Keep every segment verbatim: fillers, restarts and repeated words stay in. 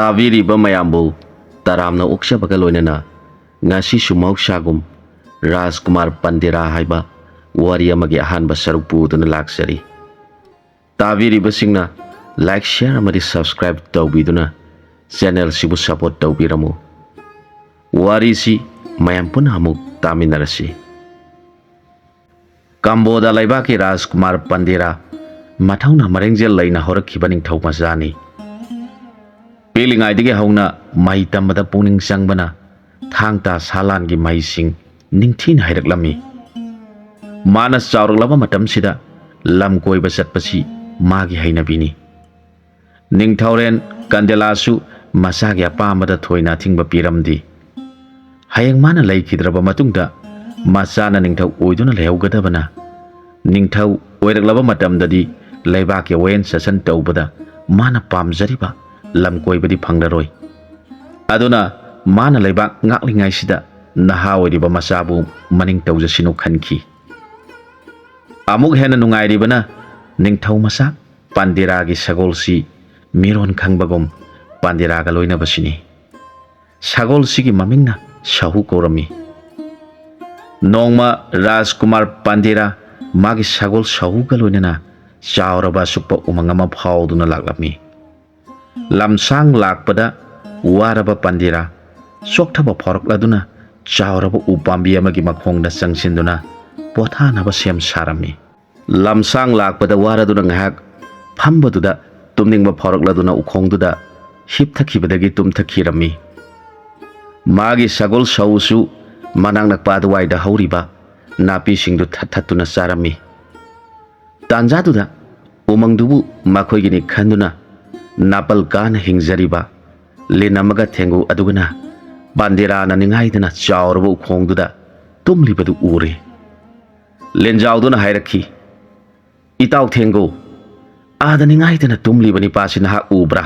ꯇꯥꯕꯤꯔꯤꯕ ꯃꯌꯥꯝꯕꯨ ꯇꯔꯥꯝꯅ ꯑꯣꯛꯆꯕꯒ ꯂꯣꯏꯅꯅ ꯉꯁꯤꯁꯨ ꯃꯍꯧꯁꯥꯒꯨꯝ ꯔꯥꯖꯀꯨꯃꯥꯔ ꯄꯟꯗꯤꯔꯥ ꯍꯥꯏꯕ ꯋꯥꯔꯤ ꯑꯃꯒꯤ ꯑꯍꯥꯟꯕ ꯁꯔꯨꯛ ꯄꯨꯗꯨꯅ ꯂꯥꯛꯆꯔꯤ꯫ ꯇꯥꯕꯤꯔꯤꯕꯁꯤꯡꯅ like, share ꯑꯃꯗꯤ subscribe ꯇꯧꯕꯤꯗꯨꯅ channel ꯁꯤꯕꯨ support ꯇꯧꯕꯤꯔꯝꯃꯨ꯫ ꯋꯥꯔꯤꯁꯤ ꯃꯌꯥꯝ ꯄꯨꯟꯅ ꯑꯃꯨꯛ ꯇꯥꯃꯤꯟꯅꯔꯁꯤ꯫ ꯀꯝꯕꯣꯗ ꯂꯩꯕꯥꯛꯀꯤ ꯔꯥꯖꯀꯨꯃꯥꯔ ꯄꯟꯗꯤꯔꯥ ꯃꯊꯧꯅꯥ ꯃꯔꯦꯡꯖꯦꯜ ꯂꯩꯅ ꯍꯧꯔꯛꯈꯤꯕ ꯅꯤꯡꯊꯧ ꯃꯆꯥꯅꯤ꯫ ꯄꯤꯛꯂꯤꯉꯩꯗꯒꯤ ꯍꯧꯅ ꯃꯍꯩ ꯇꯝꯕꯗ ꯄꯨꯛꯅꯤꯡ ꯆꯪꯕꯅ ꯊꯥꯡ ꯇꯥ ꯁꯥꯂꯥꯟꯒꯤ ꯃꯍꯩꯁꯤꯡ ꯅꯤꯡꯊꯤꯅ ꯍꯩꯔꯛꯂꯝꯃꯤ꯫ ꯃꯥꯅ ꯆꯥꯎꯔꯛꯂꯕ ꯃꯇꯝꯁꯤꯗ ꯂꯝ ꯀꯣꯏꯕ ꯆꯠꯄꯁꯤ ꯃꯥꯒꯤ ꯍꯩꯅꯕꯤꯅꯤ꯫ ꯅꯤꯡꯊꯧꯔꯦꯟ ꯀꯟꯗꯦꯂꯥꯁꯨ ꯃꯆꯥꯒꯤ ꯑꯄꯥꯝꯕꯗ ꯊꯣꯏꯅ ꯑꯊꯤꯡꯕ ꯄꯤꯔꯝꯗꯦ꯫ ꯍꯌꯦꯡ ꯃꯥꯅ ꯂꯩꯈꯤꯗ꯭ꯔꯕ ꯃꯇꯨꯡꯗ ꯃꯆꯥꯅ ꯅꯤꯡꯊꯧ ꯑꯣꯏꯗꯨꯅ ꯂꯩꯍꯧꯒꯗꯕꯅ, ꯅꯤꯡꯊꯧ ꯑꯣꯏꯔꯛꯂꯕ ꯃꯇꯝꯗꯗꯤ ꯂꯩꯕꯥꯛꯀꯤ ꯋꯥꯌꯦꯜ ꯆꯠꯁꯟ ꯇꯧꯕꯗ ꯃꯥꯅ ꯄꯥꯝꯖꯔꯤꯕ ꯂꯝ ꯀꯣꯏꯕꯗꯤ ꯐꯪꯂꯔꯣꯏ꯫ ꯑꯗꯨꯅ ꯃꯥꯅ ꯂꯩꯕꯥꯛ ꯉꯥꯛꯂꯤꯉꯩꯁꯤꯗ ꯅꯍꯥ ꯑꯣꯏꯔꯤꯕ ꯃꯆꯥꯕꯨ ꯃꯅꯤꯡ ꯇꯧꯖꯁꯤꯅꯨ ꯈꯟꯈꯤ꯫ ꯑꯃꯨꯛ ꯍꯦꯟꯅ ꯅꯨꯡꯉꯥꯏꯔꯤꯕꯅ ꯅꯤꯡꯊꯧ ꯃꯆꯥ ꯄꯥꯟꯗꯤꯔꯥꯒꯤ ꯁꯒꯣꯜꯁꯤ ꯃꯤꯔꯣꯟ ꯈꯪꯕꯒꯨꯝ ꯄꯥꯟꯗꯤꯔꯥꯒ ꯂꯣꯏꯅꯕꯁꯤꯅꯤ꯫ ꯁꯒꯣꯜꯁꯤꯒꯤ ꯃꯃꯤꯡꯅ ꯁꯥꯍꯨ ꯀꯧꯔꯝꯃꯤ꯫ ꯅꯣꯡꯃ ꯔꯥꯖꯀꯨꯃꯥꯔ ꯄꯥꯟꯗꯤꯔꯥ ꯃꯥꯒꯤ ꯁꯒꯣꯜ ꯁꯥꯍꯨꯒ ꯂꯣꯏꯅꯅ ꯆꯥꯎꯔꯕ ꯑꯁꯨꯛꯄ ꯎꯃꯪ ꯑꯃ ꯐꯥꯎꯗꯨꯅ ꯂꯥꯛꯂꯝꯃꯤ꯫ ꯂꯝꯁꯥꯡ ꯂꯥꯛꯄꯗ ꯋꯥꯔꯕ ꯄꯥꯟꯗꯤꯔꯥ ꯆꯣꯛꯊꯕ ꯐꯥꯎꯔꯛꯂꯗꯨꯅ ꯆꯥꯎꯔꯕ ꯎ ꯄꯥꯝꯕꯤ ꯑꯃꯒꯤ ꯃꯈꯣꯡꯗ ꯆꯪꯁꯤꯟꯗꯨꯅ ꯄꯣꯊꯥꯅꯕ ꯁꯦꯝ ꯁꯥꯔꯝꯃꯤ꯫ ꯂꯝꯁꯥꯡ ꯂꯥꯛꯄꯗ ꯋꯥꯔꯗꯨꯅ ꯉꯥꯏꯍꯥꯛ ꯐꯝꯕꯗꯨꯗ ꯇꯨꯝꯅꯤꯡꯕ ꯐꯥꯎꯔꯛꯂꯗꯨꯅ ꯎꯈꯣꯡꯗꯨꯗ ꯍꯤꯞꯊꯈꯤꯕꯗꯒꯤ ꯇꯨꯝꯊꯈꯤꯔꯝꯃꯤ꯫ ꯃꯥꯒꯤ ꯁꯒꯣꯜ ꯁꯥꯍꯨꯁꯨ ꯃꯅꯥꯛ ꯅꯛꯄ ꯑꯗꯨꯋꯥꯏꯗ ꯍꯧꯔꯤꯕ ꯅꯥꯄꯤꯁꯤꯡꯗꯨ ꯊꯠ ꯊꯠꯇꯨꯅ ꯆꯥꯔꯝꯃꯤ꯫ ꯇꯥꯟꯖꯥꯗꯨꯗ ꯎꯃꯪꯗꯨꯕꯨ ꯃꯈꯣꯏꯒꯤꯅꯤ ꯈꯟꯗꯨꯅ ꯅꯥꯄꯜ ꯀꯥꯅ ꯍꯤꯡꯖꯔꯤꯕ ꯂꯤꯟ ꯑꯃꯒ ꯊꯦꯡꯒꯨ ꯑꯗꯨꯒꯅ ꯄꯥꯟꯗꯤꯔꯥꯅ ꯅꯤꯡꯉꯥꯏꯗꯅ ꯆꯥꯎꯔꯕ ꯎꯈꯣꯡꯗꯨꯗ ꯇꯨꯝꯂꯤꯕꯗꯨ ꯎꯔꯦ꯫ ꯂꯦꯟꯖꯥꯎꯗꯨꯅ ꯍꯥꯏꯔꯛꯈꯤ, "ꯏꯇꯥꯎ ꯊꯦꯡꯒꯨ, ꯑꯥꯗ ꯅꯤꯡꯉꯥꯏꯗꯅ ꯇꯨꯝꯂꯤꯕ ꯅꯤꯄꯥꯁꯤ ꯅꯍꯥꯛ ꯎꯕ꯭ꯔꯥ?"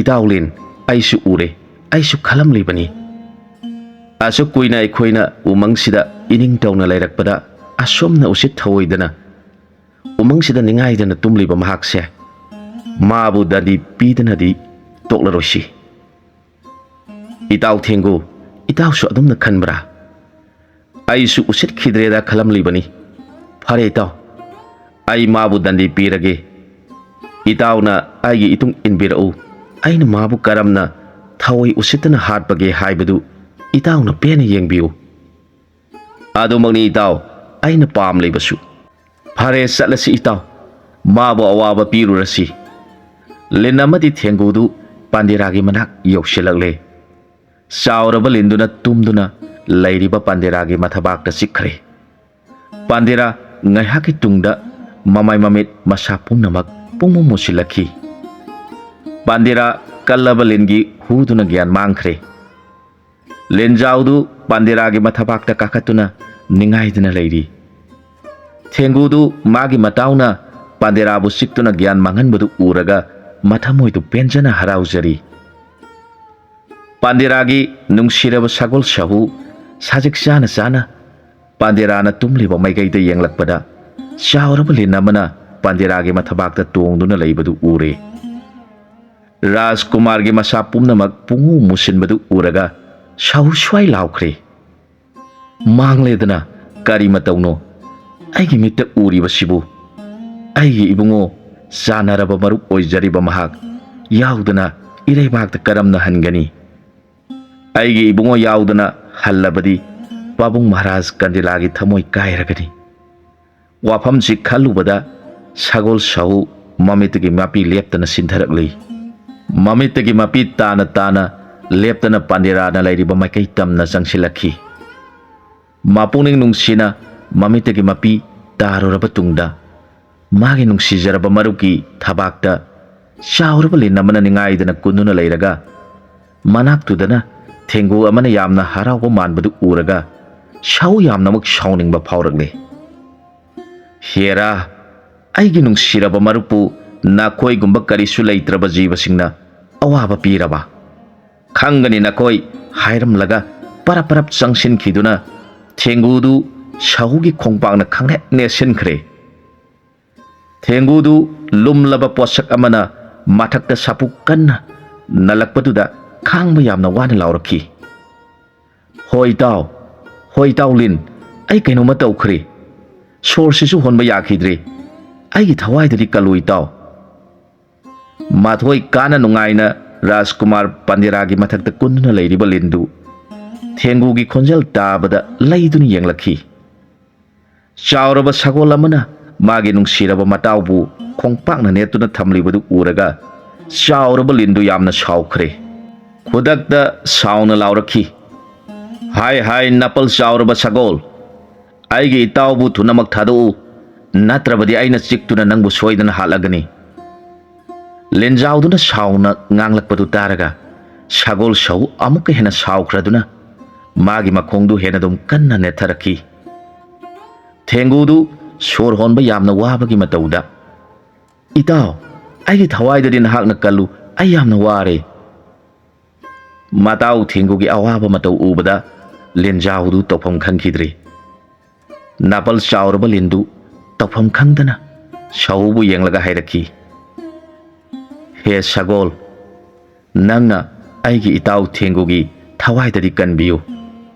"ꯏꯇꯥꯎ ꯂꯤꯟ, ꯑꯩꯁꯨ ꯎꯔꯦ, ꯑꯩꯁꯨ ꯈꯜꯂꯝꯂꯤꯕꯅꯤ꯫ ꯑꯁꯨꯛ ꯀꯨꯏꯅ ꯑꯩꯈꯣꯏꯅ ꯎꯃꯪꯁꯤꯗ ꯏꯅꯤꯡ ꯇꯧꯅ ꯂꯩꯔꯛꯄꯗ ꯑꯁꯣꯝꯅ ꯎꯁꯤꯠ ꯊꯑꯣꯏꯗꯅ ꯎꯃꯪꯁꯤꯗ ꯅꯤꯡꯉꯥꯏꯗꯅ ꯇꯨꯝꯂꯤꯕ ꯃꯍꯥꯛꯁꯦ, ꯃꯥꯕꯨ ꯗꯟꯗꯤ ꯄꯤꯗꯅꯗꯤ ꯇꯣꯛꯂꯔꯣꯏꯁꯤ꯫ ꯏꯇꯥꯎ ꯊꯦꯡꯒꯨ, ꯏꯇꯥꯎꯁꯨ ꯑꯗꯨꯝꯅ ꯈꯟꯕ꯭ꯔꯥ? ꯑꯩꯁꯨ ꯎꯁꯤꯠꯈꯤꯗ꯭ꯔꯦꯗ ꯈꯜꯂꯝꯂꯤꯕꯅꯤ꯫ ꯐꯔꯦ ꯏꯇꯥꯎ, ꯑꯩ ꯃꯥꯕꯨ ꯗꯟꯗꯤ ꯄꯤꯔꯒꯦ꯫ ꯏꯇꯥꯎꯅ ꯑꯩꯒꯤ ꯏꯇꯨꯡ ꯏꯟꯕꯤꯔꯛꯎ꯫ ꯑꯩꯅ ꯃꯥꯕꯨ ꯀꯔꯝꯅ ꯊꯑꯣꯏ ꯎꯁꯤꯠꯇꯅ ꯍꯥꯠꯄꯒꯦ ꯍꯥꯏꯕꯗꯨ ꯏꯇꯥꯎꯅ ꯄꯦꯟꯅ ꯌꯦꯡꯕꯤꯌꯨ꯫ ꯑꯗꯨꯃꯛꯅꯤ ꯏꯇꯥꯎ, ꯑꯩꯅ ꯄꯥꯝꯂꯤꯕꯁꯨ꯫ ꯐꯔꯦ, ꯆꯠꯂꯁꯤ ꯏꯇꯥꯎ, ꯃꯥꯕꯨ ꯑꯋꯥꯕ ꯄꯤꯔꯨꯔꯁꯤ꯫ ꯂꯤꯟ ꯑꯃꯗꯤ ꯊꯦꯡꯒꯨꯗꯨ ꯄꯥꯟꯗꯤꯔꯥꯒꯤ ꯃꯅꯥꯛ ꯌꯧꯁꯤꯜꯂꯛꯂꯦ꯫ ꯆꯥꯎꯔꯕ ꯂꯤꯟꯗꯨꯅ ꯇꯨꯝꯗꯨꯅ ꯂꯩꯔꯤꯕ ꯄꯥꯟꯗꯤꯔꯥꯒꯤ ꯃꯊꯕꯥꯛꯇ ꯆꯤꯛꯈ꯭ꯔꯦ꯫ ꯄꯥꯟꯗꯤꯔꯥ ꯉꯥꯏꯍꯥꯛꯀꯤ ꯇꯨꯡꯗ ꯃꯃꯥꯏ ꯃꯃꯤꯠ ꯃꯁꯥ ꯄꯨꯝꯅꯃꯛ ꯄꯨꯡꯃꯨ ꯃꯨꯁꯤꯜꯂꯛꯈꯤ꯫ ꯄꯥꯟꯗꯤꯔꯥ ꯀꯜꯂꯕ ꯂꯤꯟꯒꯤ ꯍꯨꯗꯨꯅ ꯒ꯭ꯌꯥꯟ ꯃꯥꯡꯈ꯭ꯔꯦ꯫ ꯂꯤꯟꯖꯥꯎꯗꯨ ꯄꯥꯟꯗꯤꯔꯥꯒꯤ ꯃꯊꯕꯥꯛꯇ ꯀꯥꯈꯠꯇꯨꯅ ꯅꯤꯡꯉꯥꯏꯗꯨꯅ ꯂꯩꯔꯤ꯫ ꯊꯦꯡꯒꯨꯗꯨ ꯃꯥꯒꯤ ꯃꯇꯥꯎꯅ ꯄꯥꯟꯗꯤꯔꯥꯕꯨ ꯆꯤꯛꯇꯨꯅ ꯒ꯭ꯌꯥꯟ ꯃꯥꯡꯍꯟꯕꯗꯨ ꯎꯔꯒ ꯃꯊꯃꯣꯏꯗꯨ ꯄꯦꯟꯖꯅ ꯍꯔꯥꯎꯖꯔꯤ꯫ ꯄꯥꯟꯗꯤꯔꯥꯒꯤ ꯅꯨꯡꯁꯤꯔꯕ ꯁꯒꯣꯜ ꯁꯥꯍꯨ ꯁꯖꯤꯛ ꯆꯥꯅ ꯆꯥꯅ ꯄꯥꯟꯗꯤꯔꯥꯅ ꯇꯨꯝꯂꯤꯕ ꯃꯥꯏꯀꯩꯗ ꯌꯦꯡꯂꯛꯄꯗ ꯆꯥꯎꯔꯕ ꯂꯤꯟ ꯑꯃꯅ ꯄꯥꯟꯗꯤꯔꯥꯒꯤ ꯃꯊꯕꯥꯛꯇ ꯇꯣꯡꯗꯨꯅ ꯂꯩꯕꯗꯨ ꯎꯔꯦ꯫ ꯔꯥꯖꯀꯨꯃꯥꯔꯒꯤ ꯃꯁꯥ ꯄꯨꯝꯅꯃꯛ ꯄꯨꯡꯃꯨ ꯃꯨꯁꯤꯟꯕꯗꯨ ꯎꯔꯒ ꯁꯥꯍꯨ ꯁ꯭ꯋꯥꯏ ꯂꯥꯎꯈ꯭ꯔꯦ꯫ ꯃꯥꯡꯂꯦꯗꯅ ꯀꯔꯤ ꯃꯇꯧꯅꯣ ꯑꯩꯒꯤ ꯃꯤꯠꯇ ꯎꯔꯤꯕꯁꯤꯕꯨ? ꯑꯩꯒꯤ ꯏꯕꯨꯡꯉꯣ, ꯆꯥꯟꯅꯔꯕ ꯃꯔꯨꯞ ꯑꯣꯏꯖꯔꯤꯕ ꯃꯍꯥꯛ ꯌꯥꯎꯗꯅ ꯏꯔꯩꯕꯥꯛꯇ ꯀꯔꯝꯅ ꯍꯟꯒꯅꯤ? ꯑꯩꯒꯤ ꯏꯕꯨꯡꯉꯣ ꯌꯥꯎꯗꯅ ꯍꯜꯂꯕꯗꯤ ꯄꯥꯕꯨꯡ ꯃꯍꯥꯔꯥꯖ ꯀꯟꯗꯤꯂꯥꯒꯤ ꯊꯃꯣꯏ ꯀꯥꯏꯔꯒꯅꯤ꯫ ꯋꯥꯐꯝꯁꯤ ꯈꯜꯂꯨꯕꯗ ꯁꯒꯣꯜ ꯁꯥꯍꯨ ꯃꯃꯤꯠꯇꯒꯤ ꯃꯄꯤ ꯂꯦꯞꯇꯅ ꯁꯤꯟꯊꯔꯛꯂꯤ꯫ ꯃꯃꯤꯠꯇꯒꯤ ꯃꯄꯤ ꯇꯥꯅ ꯇꯥꯅ ꯂꯦꯞꯇꯅ ꯄꯥꯟꯗꯤꯔꯥꯅ ꯂꯩꯔꯤꯕ ꯃꯥꯏꯀꯩ ꯇꯝꯅ ꯆꯪꯁꯤꯜꯂꯛꯈꯤ꯫ ꯃꯄꯨꯛꯅꯤꯡ ꯅꯨꯡꯁꯤꯅ ꯃꯃꯤꯠꯇꯒꯤ ꯃꯄꯤ ꯇꯥꯔꯨꯔꯕ ꯇꯨꯡꯗ, ꯃꯥꯒꯤ ꯅꯨꯡꯁꯤꯖꯔꯕ ꯃꯔꯨꯞꯀꯤ ꯊꯕꯥꯛꯇ ꯆꯥꯎꯔꯕ ꯂꯤꯟ ꯑꯃꯅ ꯅꯤꯡꯉꯥꯏꯗꯅ ꯀꯨꯟꯗꯨꯅ ꯂꯩꯔꯒ, ꯃꯅꯥꯛꯇꯨꯗꯅ ꯊꯦꯡꯒꯨ ꯑꯃꯅ ꯌꯥꯝꯅ ꯍꯔꯥꯎꯕ ꯃꯥꯟꯕꯗꯨ ꯎꯔꯒ ꯁꯥꯎ ꯌꯥꯝꯅꯃꯛ ꯁꯥꯎꯅꯤꯡꯕ ꯐꯥꯎꯔꯛꯂꯦ꯫ "ꯍꯦꯔꯥ, ꯑꯩꯒꯤ ꯅꯨꯡꯁꯤꯔꯕ ꯃꯔꯨꯞꯄꯨ ꯅꯈꯣꯏꯒꯨꯝꯕ ꯀꯔꯤꯁꯨ ꯂꯩꯇ꯭ꯔꯕ ꯖꯤꯕꯁꯤꯡꯅ ꯑꯋꯥꯕ ꯄꯤꯔꯕ? ꯈꯪꯒꯅꯤ ꯅꯈꯣꯏ" ꯍꯥꯏꯔꯝꯂꯒ ꯄꯔꯞ ꯄꯔꯞ ꯆꯪꯁꯤꯟꯈꯤꯗꯨꯅ ꯊꯦꯡꯒꯨꯗꯨ ꯁꯥꯍꯨꯒꯤ ꯈꯣꯡꯄꯥꯛꯅ ꯈꯪꯅꯦꯠ ꯅꯦꯠꯁꯤꯟꯈ꯭ꯔꯦ꯫ ꯊꯦꯡꯒꯨꯗꯨ ꯂꯨꯝꯂꯕ ꯄꯣꯠꯁꯛ ꯑꯃꯅ ꯃꯊꯛꯇ ꯁꯥꯄꯨ ꯀꯟꯅ ꯅꯜꯂꯛꯄꯗꯨꯗ ꯈꯥꯡꯕ ꯌꯥꯝꯅ ꯋꯥꯅ ꯂꯥꯎꯔꯛꯈꯤ꯫ "ꯍꯣꯏ ꯏꯇꯥꯎ, ꯍꯣꯏ ꯏꯇꯥꯎ ꯂꯤꯟ, ꯑꯩ ꯀꯩꯅꯣꯝꯃ ꯇꯧꯈ꯭ꯔꯦ꯫ ꯁꯣꯔꯁꯤꯁꯨ ꯍꯣꯟꯕ ꯌꯥꯈꯤꯗ꯭ꯔꯦ꯫ ꯑꯩꯒꯤ ꯊꯋꯥꯏꯗꯗꯤ ꯀꯜꯂꯨ ꯏꯇꯥꯎ꯫" ꯃꯊꯣꯏ ꯀꯥꯅ ꯅꯨꯡꯉꯥꯏꯅ ꯔꯥꯖꯀꯨꯃꯥꯔ ꯄꯥꯟꯗꯦꯔꯥꯒꯤ ꯃꯊꯛꯇ ꯀꯨꯟꯗꯨꯅ ꯂꯩꯔꯤꯕ ꯂꯤꯟꯗꯨ ꯊꯦꯡꯒꯨꯒꯤ ꯈꯣꯟꯖꯦꯜ ꯇꯥꯕꯗ ꯂꯩꯗꯨꯅ ꯌꯦꯡꯂꯛꯈꯤ꯫ ꯆꯥꯎꯔꯕ ꯁꯒꯣꯜ ꯑꯃꯅ ꯃꯥꯒꯤ ꯅꯨꯡꯁꯤꯔꯕ ꯃꯇꯥꯎꯕꯨ ꯈꯣꯡꯄꯥꯛꯅ ꯅꯦꯠꯇꯨꯅ ꯊꯝꯂꯤꯕꯗꯨ ꯎꯔꯒ ꯆꯥꯎꯔꯕ ꯂꯤꯟꯗꯨ ꯌꯥꯝꯅ ꯁꯥꯎꯈ꯭ꯔꯦ꯫ ꯈꯨꯗꯛꯇ ꯁꯥꯎꯅ ꯂꯥꯎꯔꯛꯈꯤ, "ꯍꯥꯏ ꯍꯥꯏ ꯅꯥꯄꯜ ꯆꯥꯎꯔꯕ ꯁꯒꯣꯜ, ꯑꯩꯒꯤ ꯏꯇꯥꯎꯕꯨ ꯊꯨꯅꯃꯛ ꯊꯥꯗꯣꯛꯎ, ꯅꯠꯇ꯭ꯔꯕꯗꯤ ꯑꯩꯅ ꯆꯤꯛꯇꯨꯅ ꯅꯪꯕꯨ ꯁꯣꯏꯗꯅ ꯍꯥꯠꯂꯒꯅꯤ꯫" ꯂꯤꯟꯖꯥꯎꯗꯨꯅ ꯁꯥꯎꯅ ꯉꯥꯡꯂꯛꯄꯗꯨ ꯇꯥꯔꯒ ꯁꯒꯣꯜ ꯁꯥꯎ ꯑꯃꯨꯛꯀ ꯍꯦꯟꯅ ꯁꯥꯎꯈ꯭ꯔꯗꯨꯅ ꯃꯥꯒꯤ ꯃꯈꯣꯡꯗꯨ ꯍꯦꯟꯅ ꯑꯗꯨꯝ ꯀꯟꯅ ꯅꯦꯠꯊꯔꯛꯈꯤ꯫ ꯊꯦꯡꯒꯨꯗꯨ ꯁꯣꯔ ꯍꯣꯟꯕ ꯌꯥꯝꯅ ꯋꯥꯕꯒꯤ ꯃꯇꯧꯗ, "ꯏꯇꯥꯎ, ꯑꯩꯒꯤ ꯊꯋꯥꯏꯗꯗꯤ ꯅꯍꯥꯛꯅ ꯀꯜꯂꯨ, ꯑꯩ ꯌꯥꯝꯅ ꯋꯥꯔꯦ꯫" ꯃꯇꯥꯎ ꯊꯦꯡꯒꯨꯒꯤ ꯑꯋꯥꯕ ꯃꯇꯧ ꯎꯕꯗ ꯂꯤꯟꯖꯥꯎꯗꯨ ꯇꯧꯐꯝ ꯈꯪꯈꯤꯗ꯭ꯔꯦ꯫ ꯅꯥꯄꯜ ꯆꯥꯎꯔꯕ ꯂꯤꯟꯗꯨ ꯇꯧꯐꯝ ꯈꯪꯗꯅ ꯁꯥꯎꯕꯨ ꯌꯦꯡꯂꯒ ꯍꯥꯏꯔꯛꯈꯤ, "ꯍꯦ ꯁꯒꯣꯜ, ꯅꯪꯅ ꯑꯩꯒꯤ ꯏꯇꯥꯎ ꯊꯦꯡꯒꯨꯒꯤ ꯊꯋꯥꯏꯗꯗꯤ ꯀꯟꯕꯤꯌꯨ꯫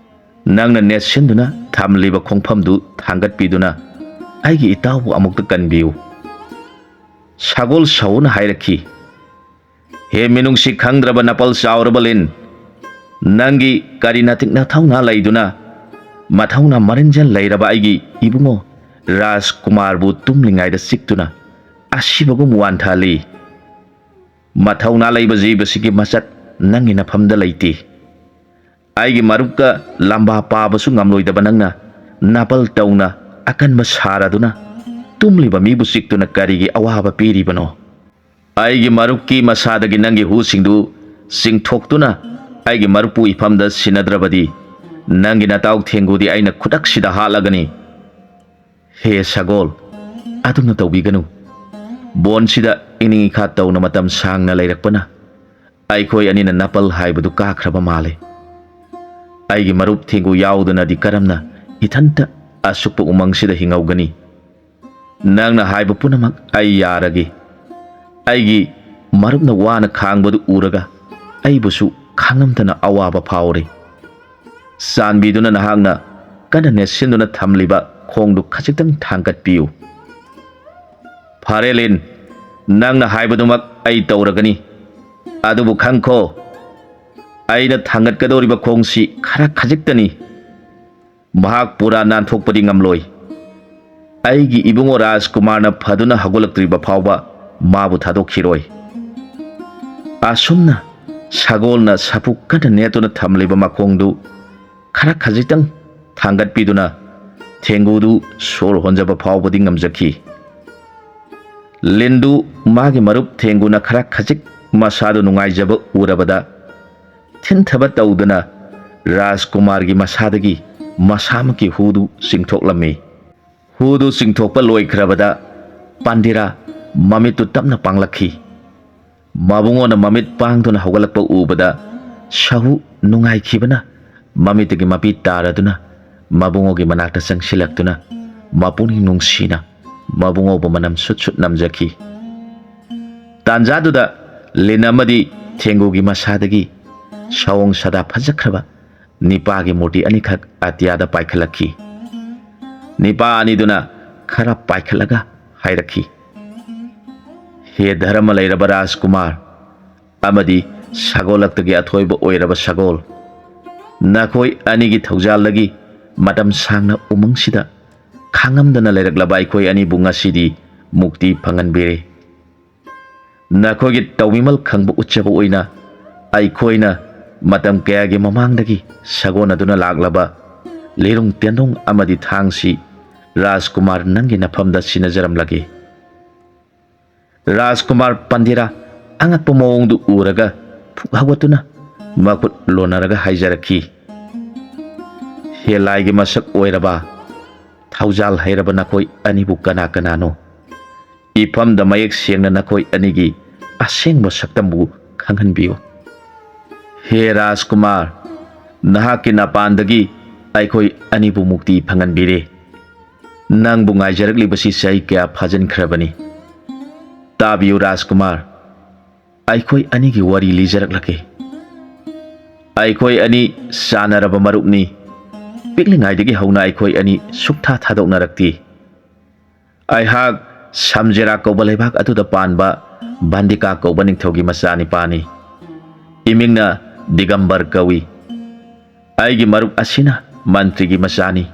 ꯅꯪꯅ ꯅꯦꯠꯁꯤꯟꯗꯨꯅ ꯊꯝꯂꯤꯕ ꯈꯣꯡꯐꯝꯗꯨ ꯊꯥꯡꯒꯠꯄꯤꯗꯨꯅ ꯑꯩꯒꯤ ꯏꯇꯥꯎꯕꯨ ꯑꯃꯨꯛꯇ ꯀꯟꯕꯤꯌꯨ꯫" ꯁꯒꯣꯜ ꯁꯥꯎꯅ ꯍꯥꯏꯔꯛꯈꯤ, "ꯍꯦ ꯃꯤꯅꯨꯡꯁꯤ ꯈꯪꯗ꯭ꯔꯕ ꯅꯥꯄꯜ ꯆꯥꯎꯔꯕ ꯂꯤꯟ, ꯅꯪꯒꯤ ꯀꯔꯤ ꯅꯇꯤꯛ ꯅꯊꯧꯅꯥ ꯂꯩꯗꯨꯅ ꯃꯊꯧꯅꯥ ꯃꯔꯤꯟꯖꯦꯜ ꯂꯩꯔꯕ ꯑꯩꯒꯤ ꯏꯕꯨꯡꯉꯣ ꯔꯥꯖꯀꯨꯃꯥꯔꯕꯨ ꯇꯨꯝꯂꯤꯉꯩꯗ ꯆꯤꯛꯇꯨꯅ ꯑꯁꯤꯕꯒꯨꯝ ꯋꯥꯟꯊꯍꯜꯂꯤ? ꯃꯊꯧꯅꯥ ꯂꯩꯕ ꯖꯤꯕꯁꯤꯒꯤ ꯃꯆꯠ ꯅꯪꯒꯤ ꯅꯐꯝꯗ ꯂꯩꯇꯦ꯫ ꯑꯩꯒꯤ ꯃꯔꯨꯞꯀ ꯂꯝꯕꯥ ꯄꯥꯕꯁꯨ ꯉꯝꯂꯣꯏꯗꯕ ꯅꯪꯅ ꯅꯥꯄꯜ ꯇꯧꯅ ꯑꯀꯟꯕ ꯁꯥꯔꯗꯨꯅ ꯇꯨꯝꯂꯤꯕ ꯃꯤꯕꯨ ꯆꯤꯛꯇꯨꯅ ꯀꯔꯤꯒꯤ ꯑꯋꯥꯕ ꯄꯤꯔꯤꯕꯅꯣ? ꯑꯩꯒꯤ ꯃꯔꯨꯞꯀꯤ ꯃꯁꯥꯗꯒꯤ ꯅꯪꯒꯤ ꯍꯨꯁꯤꯡꯗꯨ ꯆꯤꯡꯊꯣꯛꯇꯨꯅ ꯑꯩꯒꯤ ꯃꯔꯨꯞꯄꯨ ꯏꯐꯝꯗ ꯁꯤꯟꯅꯗ꯭ꯔꯕꯗꯤ ꯅꯪꯒꯤ ꯅꯇꯥꯎ ꯊꯦꯡꯒꯨꯗꯤ ꯑꯩꯅ ꯈꯨꯗꯛꯁꯤꯗ ꯍꯥꯠꯂꯒꯅꯤ꯫ ꯍꯦ ꯁꯒꯣꯜ, ꯑꯗꯨꯝꯅ ꯇꯧꯕꯤꯒꯅꯨ꯫ ꯕꯣꯟꯁꯤꯗ ꯏꯅꯤꯡ ꯏꯈꯥ ꯇꯧꯅ ꯃꯇꯝ ꯁꯥꯡꯅ ꯂꯩꯔꯛꯄꯅ ꯑꯩꯈꯣꯏ ꯑꯅꯤꯅ ꯅꯥꯄꯜ ꯍꯥꯏꯕꯗꯨ ꯀꯥꯈ꯭ꯔꯕ ꯃꯥꯜꯂꯦ꯫ ꯑꯩꯒꯤ ꯃꯔꯨꯞ ꯊꯦꯡꯒꯨ ꯌꯥꯎꯗꯅꯗꯤ ꯀꯔꯝꯅ ꯏꯊꯟꯇ ꯑꯁꯨꯛꯄ ꯎꯃꯪꯁꯤꯗ ꯍꯤꯡꯍꯧꯒꯅꯤ? ꯅꯪꯅ ꯍꯥꯏꯕ ꯄꯨꯝꯅꯃꯛ ꯑꯩ ꯌꯥꯔꯒꯦ꯫ ꯑꯩꯒꯤ ꯃꯔꯨꯞꯅ ꯋꯥꯅ ꯈꯥꯡꯕꯗꯨ ꯎꯔꯒ ꯑꯩꯕꯨꯁꯨ ꯈꯥꯡꯉꯝꯗꯅ ꯑꯋꯥꯕ ꯐꯥꯎꯔꯦ꯫ ꯆꯥꯟꯕꯤꯗꯨꯅ ꯅꯍꯥꯛꯅ ꯀꯟꯅ ꯅꯦꯠꯁꯤꯟꯗꯨꯅ ꯊꯝꯂꯤꯕ ꯈꯣꯡꯗꯨ ꯈꯖꯤꯛꯇꯪ ꯊꯥꯡꯒꯠꯄꯤꯌꯨ꯫ ꯐꯔꯦ ꯂꯤꯟ, ꯅꯪꯅ ꯍꯥꯏꯕꯗꯨꯃꯛ ꯑꯩ ꯇꯧꯔꯒꯅꯤ꯫ ꯑꯗꯨꯕꯨ ꯈꯪꯈꯣ, ꯑꯩꯅ ꯊꯥꯡꯒꯠꯀꯗꯧꯔꯤꯕ ꯈꯣꯡꯁꯤ ꯈꯔ ꯈꯖꯤꯛꯇꯅꯤ꯫ ꯃꯍꯥꯛ ꯄꯨꯔꯥ ꯅꯥꯟꯊꯣꯛꯄꯗꯤ ꯉꯝꯂꯣꯏ꯫ ꯑꯩꯒꯤ ꯏꯕꯨꯡꯉꯣ ꯔꯥꯖꯀꯨꯃꯥꯔꯅ ꯐꯗꯨꯅ ꯍꯧꯒꯠꯂꯛꯇ꯭ꯔꯤꯕ ꯐꯥꯎꯕ ꯃꯥꯕꯨ ꯊꯥꯗꯣꯛꯈꯤꯔꯣꯏ꯫ ꯑꯁꯨꯝꯅ ꯁꯒꯣꯜꯅ ꯁꯥꯐꯨ ꯀꯟꯅ ꯅꯦꯠꯇꯨꯅ ꯊꯝꯂꯤꯕ ꯃꯈꯣꯡꯗꯨ ꯈꯔ ꯈꯖꯤꯛꯇꯪ ꯊꯥꯡꯒꯠꯄꯤꯗꯨꯅ ꯊꯦꯡꯒꯨꯗꯨ ꯁꯣꯔ ꯍꯣꯟꯖꯕ ꯐꯥꯎꯕꯗꯤ ꯉꯝꯖꯈꯤ꯫ ꯂꯤꯟꯗꯨ ꯃꯥꯒꯤ ꯃꯔꯨꯞ ꯊꯦꯡꯒꯨꯅ ꯈꯔ ꯈꯖꯤꯛ ꯃꯁꯥꯗꯨ ꯅꯨꯡꯉꯥꯏꯖꯕ ꯎꯔꯕꯗ ꯊꯤꯟꯊꯕ ꯇꯧꯗꯅ ꯔꯥꯖꯀꯨꯃꯥꯔꯒꯤ ꯃꯁꯥꯗꯒꯤ ꯃꯁꯥꯃꯛꯀꯤ ꯍꯨꯗꯨ ꯆꯤꯡꯊꯣꯛꯂꯝꯃꯤ꯫ ꯍꯨꯗꯨ ꯆꯤꯡꯊꯣꯛꯄ ꯂꯣꯏꯈ꯭ꯔꯕꯗ ꯄꯥꯟꯗꯤꯔꯥ ꯃꯃꯤꯠꯇꯨ ꯇꯞꯅ ꯄꯥꯡꯂꯛꯈꯤ꯫ ꯃꯕꯨꯡꯉꯣꯅ ꯃꯃꯤꯠ ꯄꯥꯡꯗꯨꯅ ꯍꯧꯒꯠꯂꯛꯄ ꯎꯕꯗ ꯁꯥꯍꯨ ꯅꯨꯡꯉꯥꯏꯈꯤꯕꯅ ꯃꯃꯤꯠꯇꯒꯤ ꯃꯄꯤ ꯇꯥꯔꯗꯨꯅ ꯃꯕꯨꯡꯉꯣꯒꯤ ꯃꯅꯥꯛꯇ ꯆꯪꯁꯤꯜꯂꯛꯇꯨꯅ ꯃꯄꯨꯛꯅꯤꯡ ꯅꯨꯡꯁꯤꯅ ꯃꯕꯨꯡꯉꯣꯕꯨ ꯃꯅꯝ ꯁꯨꯠ ꯁꯨꯠ ꯅꯝꯖꯈꯤ꯫ ꯇꯥꯟꯖꯥꯗꯨꯗ ꯂꯤꯟ ꯑꯃꯗꯤ ꯊꯦꯡꯒꯨꯒꯤ ꯃꯁꯥꯗꯒꯤ ꯁꯑꯣꯡ ꯁꯥꯗꯥ ꯐꯖꯈ꯭ꯔꯕ ꯅꯤꯄꯥꯒꯤ ꯃꯨꯔꯇꯤ ꯑꯅꯤꯈꯛ ꯑꯇꯤꯌꯥꯗ ꯄꯥꯏꯈꯠꯂꯛꯈꯤ꯫ ꯅꯤꯄꯥ ꯑꯅꯤꯗꯨꯅ ꯈꯔ ꯄꯥꯏꯈꯠꯂꯒ ꯍꯥꯏꯔꯛꯈꯤ, "ꯍꯦ ꯙꯔꯃ ꯂꯩꯔꯕ ꯔꯥꯖꯀꯨꯃꯥꯔ ꯑꯃꯗꯤ ꯁꯒꯣꯜꯂꯛꯇꯒꯤ ꯑꯊꯣꯏꯕ ꯑꯣꯏꯔꯕ ꯁꯒꯣꯜ, ꯅꯈꯣꯏ ꯑꯅꯤꯒꯤ ꯊꯧꯖꯥꯜꯗꯒꯤ ꯃꯇꯝ ꯁꯥꯡꯅ ꯎꯃꯪꯁꯤꯗ ꯈꯥꯡꯉꯝꯗꯅ ꯂꯩꯔꯛꯂꯕ ꯑꯩꯈꯣꯏ ꯑꯅꯤꯕꯨ ꯉꯁꯤꯗꯤ ꯃꯨꯛꯇꯤ ꯐꯪꯍꯟꯕꯤꯔꯦ꯫ ꯅꯈꯣꯏꯒꯤ ꯇꯧꯕꯤꯃꯜ ꯈꯪꯕ ꯎꯠꯆꯕ ꯑꯣꯏꯅ ꯑꯩꯈꯣꯏꯅ ꯃꯇꯝ ꯀꯌꯥꯒꯤ ꯃꯃꯥꯡꯗꯒꯤ ꯁꯥꯒꯣꯟꯅꯗꯨꯅ ꯂꯥꯛꯂꯕ ꯂꯤꯔꯨꯡ ꯇꯦꯟꯗꯣꯡ ꯑꯃꯗꯤ ꯊꯥꯡꯁꯤ ꯔꯥꯖꯀꯨꯃꯥꯔ ꯅꯪꯒꯤ ꯅꯐꯝꯗ ꯁꯤꯟꯅꯖꯔꯝꯂꯒꯦ꯫" ꯔꯥꯖꯀꯨꯃꯥꯔ ꯄꯟꯗꯤꯔꯥ ꯑꯉꯛꯄ ꯃꯑꯣꯡꯗꯨ ꯎꯔꯒ ꯐꯨꯛ ꯍꯧꯒꯠꯇꯨꯅ ꯃꯈꯨꯠ ꯂꯣꯟꯅꯔꯒ ꯍꯥꯏꯖꯔꯛꯈꯤ, "ꯍꯦ ꯂꯥꯏꯒꯤ ꯃꯁꯛ ꯑꯣꯏꯔꯕ, ꯊꯧꯖꯥꯜ ꯍꯩꯔꯕ ꯅꯈꯣꯏ ꯑꯅꯤꯕꯨ ꯀꯅꯥ ꯀꯅꯥꯅꯣ? ꯏꯐꯝꯗ ꯃꯌꯦꯛ ꯁꯦꯡꯅ ꯅꯈꯣꯏ ꯑꯅꯤꯒꯤ ꯑꯁꯦꯡꯕ ꯁꯛꯇꯝꯕꯨ ꯈꯪꯍꯟꯕꯤꯌꯨ꯫ ꯍꯦ ꯔꯥꯖꯀꯨꯃꯥꯔ, ꯅꯍꯥꯛꯀꯤ ꯅꯄꯥꯟꯗꯒꯤ ꯑꯩꯈꯣꯏ ꯑꯅꯤꯕꯨ ꯃꯨꯛꯇꯤ ꯐꯪꯍꯟꯕꯤꯔꯦ꯫ ꯅꯪꯕꯨ ꯉꯥꯏꯖꯔꯛꯂꯤꯕꯁꯤ ꯆꯍꯤ ꯀꯌꯥ ꯐꯥꯖꯤꯟꯈ꯭ꯔꯕꯅꯤ꯫ ꯇꯥꯕꯤꯌꯨ ꯔꯥꯖꯀꯨꯃꯥꯔ, ꯑꯩꯈꯣꯏ ꯑꯅꯤꯒꯤ ꯋꯥꯔꯤ ꯂꯤꯖꯔꯛꯂꯒꯦ꯫ ꯑꯩꯈꯣꯏ ꯑꯅꯤ ꯆꯥꯟꯅꯔꯕ ꯃꯔꯨꯞꯅꯤ꯫ ꯄꯤꯛꯂꯤꯉꯩꯗꯒꯤ ꯍꯧꯅ ꯑꯩꯈꯣꯏ ꯑꯅꯤ ꯁꯨꯛꯊꯥ ꯊꯥꯗꯣꯛꯅꯔꯛꯇꯦ꯫ ꯑꯩꯍꯥꯛ ꯁꯝꯖꯦꯔꯥ ꯀꯧꯕ ꯂꯩꯕꯥꯛ ꯑꯗꯨꯗ ꯄꯥꯟꯕ ꯚꯟꯗꯤꯀꯥ ꯀꯧꯕ ꯅꯤꯡꯊꯧꯒꯤ ꯃꯆꯥꯅꯤꯄꯥꯅꯤ꯫ ꯏꯃꯤꯡꯅ ꯗꯤꯒꯝꯕꯔ ꯀꯧꯏ꯫ ꯑꯩꯒꯤ ꯃꯔꯨꯞ ꯑꯁꯤꯅ ꯃꯟꯇ꯭ꯔꯤꯒꯤ ꯃꯆꯥꯅꯤ꯫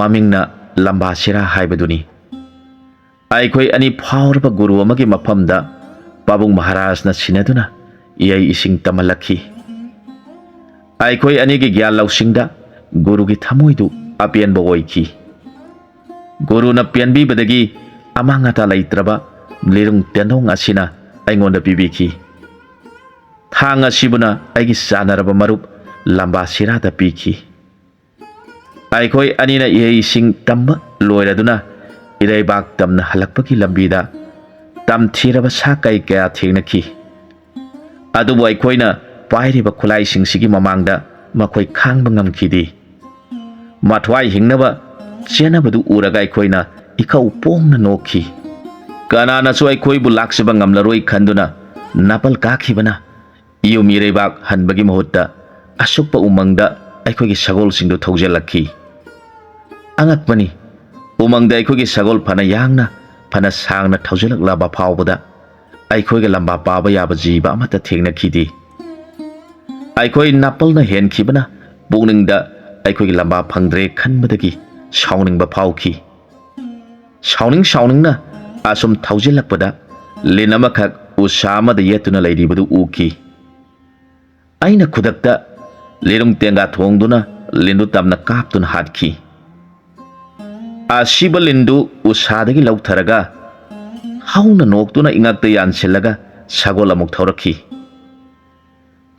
ꯃꯃꯤꯡꯅ ꯂꯝꯕꯥꯁꯤꯔꯥ ꯍꯥꯏꯕꯗꯨꯅꯤ꯫ ꯑꯩꯈꯣꯏ ꯑꯅꯤ ꯐꯥꯎꯔꯕ ꯒꯨꯔꯨ ꯑꯃꯒꯤ ꯃꯐꯝꯗ ꯄꯥꯕꯨꯡ ꯃꯍꯥꯔꯥꯖꯅ ꯁꯤꯟꯅꯗꯨꯅ ꯏꯍꯩ ꯏꯁꯤꯡ ꯇꯝꯍꯜꯂꯛꯈꯤ꯫ ꯑꯩꯈꯣꯏ ꯑꯅꯤꯒꯤ ꯒ꯭ꯌꯥꯟ ꯂꯧꯁꯤꯡꯗ ꯒꯨꯔꯨꯒꯤ ꯊꯃꯣꯏꯗꯨ ꯑꯄꯦꯟꯕ ꯑꯣꯏꯈꯤ꯫ ꯒꯨꯔꯨꯅ ꯄꯦꯟꯕꯤꯕꯗꯒꯤ ꯑꯃꯥꯡ ꯑꯇꯥ ꯂꯩꯇ꯭ꯔꯕ ꯂꯤꯔꯨꯡ ꯇꯦꯟꯗꯣꯡ ꯑꯁꯤꯅ ꯑꯩꯉꯣꯟꯗ ꯄꯤꯕꯤꯈꯤ꯫ ꯊꯥꯡ ꯑꯁꯤꯕꯨꯅ ꯑꯩꯒꯤ ꯆꯥꯟꯅꯔꯕ ꯃꯔꯨꯞ ꯂꯝꯕꯥ ꯁꯤꯔꯥꯗ ꯄꯤꯈꯤ꯫ ꯑꯩꯈꯣꯏ ꯑꯅꯤꯅ ꯏꯍꯩꯁꯤꯡ ꯇꯝꯕ ꯂꯣꯏꯔꯗꯨꯅ ꯏꯔꯩꯕꯥꯛ ꯇꯝꯅ ꯍꯜꯂꯛꯄꯒꯤ ꯂꯝꯕꯤꯗ ꯇꯝꯊꯤꯔꯕ ꯁꯥ ꯀꯩ ꯀꯌꯥ ꯊꯦꯡꯅꯈꯤ꯫ ꯑꯗꯨꯕꯨ ꯑꯩꯈꯣꯏꯅ ꯄꯥꯏꯔꯤꯕ ꯈꯨꯠꯂꯥꯏꯁꯤꯡꯁꯤꯒꯤ ꯃꯃꯥꯡꯗ ꯃꯈꯣꯏ ꯈꯥꯡꯕ ꯉꯝꯈꯤꯗꯦ꯫ ꯃꯊ꯭ꯋꯥꯏ ꯍꯤꯡꯅꯕ ꯆꯦꯟꯅꯕꯗꯨ ꯎꯔꯒ ꯑꯩꯈꯣꯏꯅ ꯏꯀꯧ ꯄꯣꯡꯅ ꯅꯣꯛꯈꯤ꯫ ꯀꯅꯥꯅꯁꯨ ꯑꯩꯈꯣꯏꯕꯨ ꯂꯥꯛꯆꯕ ꯉꯝꯂꯔꯣꯏ ꯈꯟꯗꯨꯅ ꯅꯥꯄꯜ ꯀꯥꯈꯤꯕꯅ ꯌꯨꯝ ꯏꯔꯩꯕꯥꯛ ꯍꯟꯕꯒꯤ ꯃꯍꯨꯠꯇ ꯑꯁꯨꯛꯄ ꯎꯃꯪꯗ ꯑꯩꯈꯣꯏꯒꯤ ꯁꯒꯣꯜꯁꯤꯡꯗꯨ ꯊꯧꯖꯤꯜꯂꯛꯈꯤ꯫ ꯑꯉꯛꯄꯅꯤ, ꯎꯃꯪꯗ ꯑꯩꯈꯣꯏꯒꯤ ꯁꯒꯣꯜ ꯐꯅ ꯌꯥꯡꯅ, ꯐꯅ ꯁꯥꯡꯅ ꯊꯧꯖꯤꯜꯂꯛꯂꯕ ꯐꯥꯎꯕꯗ ꯑꯩꯈꯣꯏꯒ ꯂꯝꯕꯥ ꯄꯥꯕ ꯌꯥꯕ ꯖꯤꯕ ꯑꯃꯠꯇ ꯊꯦꯡꯅꯈꯤꯗꯦ꯫ ꯑꯩꯈꯣꯏ ꯅꯥꯄꯜꯅ ꯍꯦꯟꯈꯤꯕꯅ ꯄꯨꯛꯅꯤꯡꯗ ꯑꯩꯈꯣꯏꯒꯤ ꯂꯝꯕꯥ ꯐꯪꯗ꯭ꯔꯦ ꯈꯟꯕꯗꯒꯤ ꯁꯥꯎꯅꯤꯡꯕ ꯐꯥꯎꯈꯤ꯫ ꯁꯥꯎꯅꯤꯡ ꯁꯥꯎꯅꯤꯡꯅ ꯑꯁꯨꯝ ꯊꯧꯖꯤꯜꯂꯛꯄꯗ ꯂꯤꯟ ꯑꯃꯈꯛ ꯎꯁꯥ ꯑꯃꯗ ꯌꯦꯠꯇꯨꯅ ꯂꯩꯔꯤꯕꯗꯨ ꯎꯈꯤ꯫ ꯑꯩꯅ ꯈꯨꯗꯛꯇ ꯂꯤꯔꯨꯡ ꯇꯦꯡꯒꯥ ꯊꯣꯡꯗꯨꯅ ꯂꯤꯟꯗꯨ ꯇꯝꯅ ꯀꯥꯞꯇꯨꯅ ꯍꯥꯠꯈꯤ꯫ ꯑꯁꯤꯕ ꯂꯤꯟꯗꯨ ꯎꯁꯥꯗꯒꯤ ꯂꯧꯊꯔꯒ ꯍꯧꯅ ꯅꯣꯛꯇꯨꯅ ꯏꯉꯛꯇ ꯌꯥꯟꯁꯤꯜꯂꯒ ꯁꯒꯣꯜ ꯑꯃꯨꯛ ꯊꯧꯔꯛꯈꯤ꯫